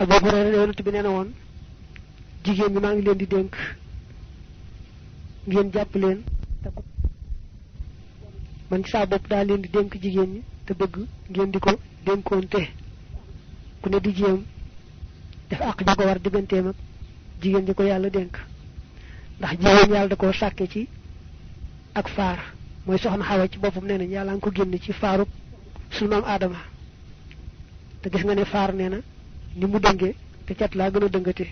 Abu Hurayra yonent bi neena woon jigéen ñi maa ngi leen di dénk ngeen jàpp leen man ci saa bopp daa leen di dénk jigéen ñi te bëgg ngeen di ko dénkoonte ku ne di jéem def àq ji ko war digganteem ak jigéen ji ko yàlla dénk ndax jigéen yàlla da koo sàkke ci ak faar mooy soxna Xawa ci boppam nee nañ yàlla nga ko génn ci faarub sunu maam Aadama te gis nga ne faar nee na ni mu dëngee te cat laa gën a dëngate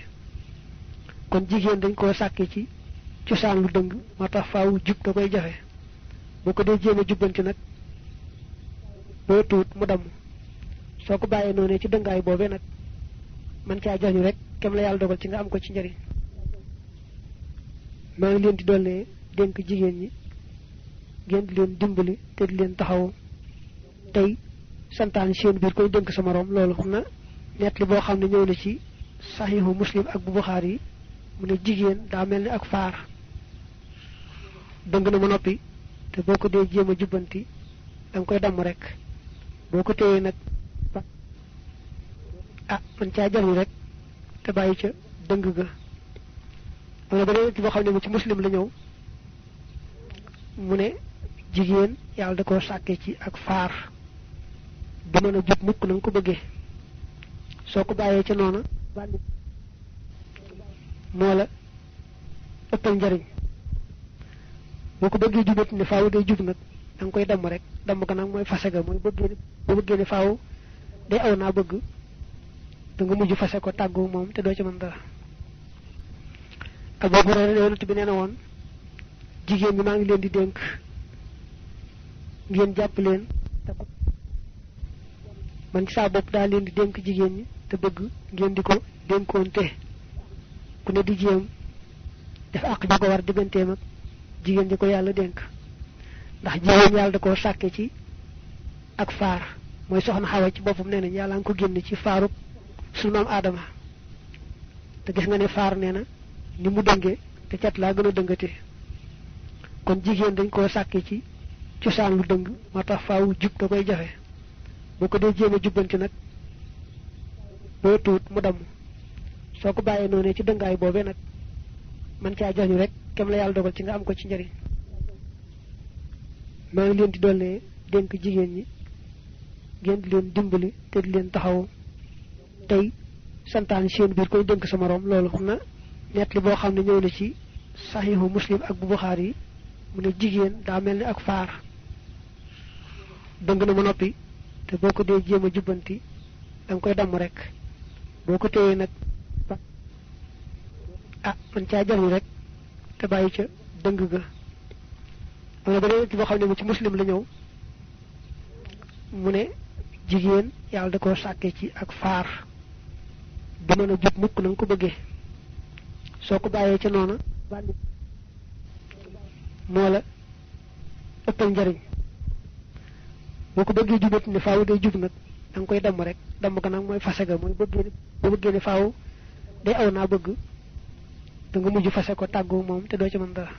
kon jigéen dañ koo sàkke ci cosaan lu dëng moo tax faawu jub da koy jafe boo ko dee jéem a jubbanti nag boo tuut mu damm soo ko bàyyee noonu ci dëngaay boobee nag man caa jañu rek kem la yàlla dogal ci nga am ko ci njëriñ maa ngi leen di dollee dénk jigéen ñi ngeen di leen dimbali te di leen taxaw tey santaan seen biir koy dénk sa morom loolu xam na nett li boo xam ne ñëw na ci saxiixu Muslim ak bu Buxaari yi mu ne jigéen daa mel ni ak faar dëng na ma noppi te boo ko dee jéem a jubbanti da nga koy damm rek boo ko téyee nag man caa jariñ rek te bàyyi ca dëng ga am na beneen ci boo xam ne mu ci Muslim la ñëw mu ne jigéen yàlla da koo sàkke ci ak faar du mën a jub mukk na nga ko bëggee soo ko bàyyee ca noona moo la ëppal njariñ boo ko bëggee jubat ne faaw day jub nag da nga koy damm rek damm ga nag mooy fase ga mooy bëggee ne faaw day aw naa bëgg da nga mujj fase ko tàggu moom te doo ci mën dara Abu Hurayra yonent bi nee na woon jigéen ñi maa ngi leen di dénk ngeen jàpp leen man ci saa bopp daa leen di dénk jigéen ñi te bëgg ngeen di ko dénkoonte ku ne di jéem def àq ji ko war digganteem ak jigéen ji ko yàlla dénk ndax jigéen yàlla da koo sàkke ci ak faar mooy soxna Xawa ci boppam nee nañ yàlla nga ko génn ci faarub sunu maam Aadama te gis nga ne faar nee na ni mu dëngee te cat laa gën a dëngate kon jigéen dañ koo sàkke ci cosaan lu dëng moo tax faawu jub da koy jafe boo ko dee jéem a jubbanti nag boo tuut mu damm soo ko bàyyee noonu ci dëngaay boobee nag man caa jañu rek kem la yàlla dogal ci nga am ko ci njëriñ maa ngi leen di dollee dénk jigéen ñi ngeen di leen dimbali te di leen taxaw tey santaan seen biir koy dénk sa morom loolu xam na nett li boo xam ne ñëw na ci saxiixu Muslim ak bu Buxaari yi mu ne jigéen daa mel ni ak faar dëng na ma noppi te boo ko dee jéem a jubbanti da nga koy damm rek boo ko téyee nag man caa jariñ rek te bàyyi ca dëng ga am na beneen ci boo xam ne mu ci Muslim la ñëw mu ne jigéen yàlla da koo sàkke ci ak faar du mën a jub mukk na nga ko bëggee soo ko bàyyee ca noona moo la ëppal njariñ boo ko bëggee jubat ne faaw day jub nag da nga koy damm rek damm ga nag mooy fase ga mooy bëggee ne faaw day aw naa bëgg da nga mujj fase ko tàggu moom te doo ci mën dara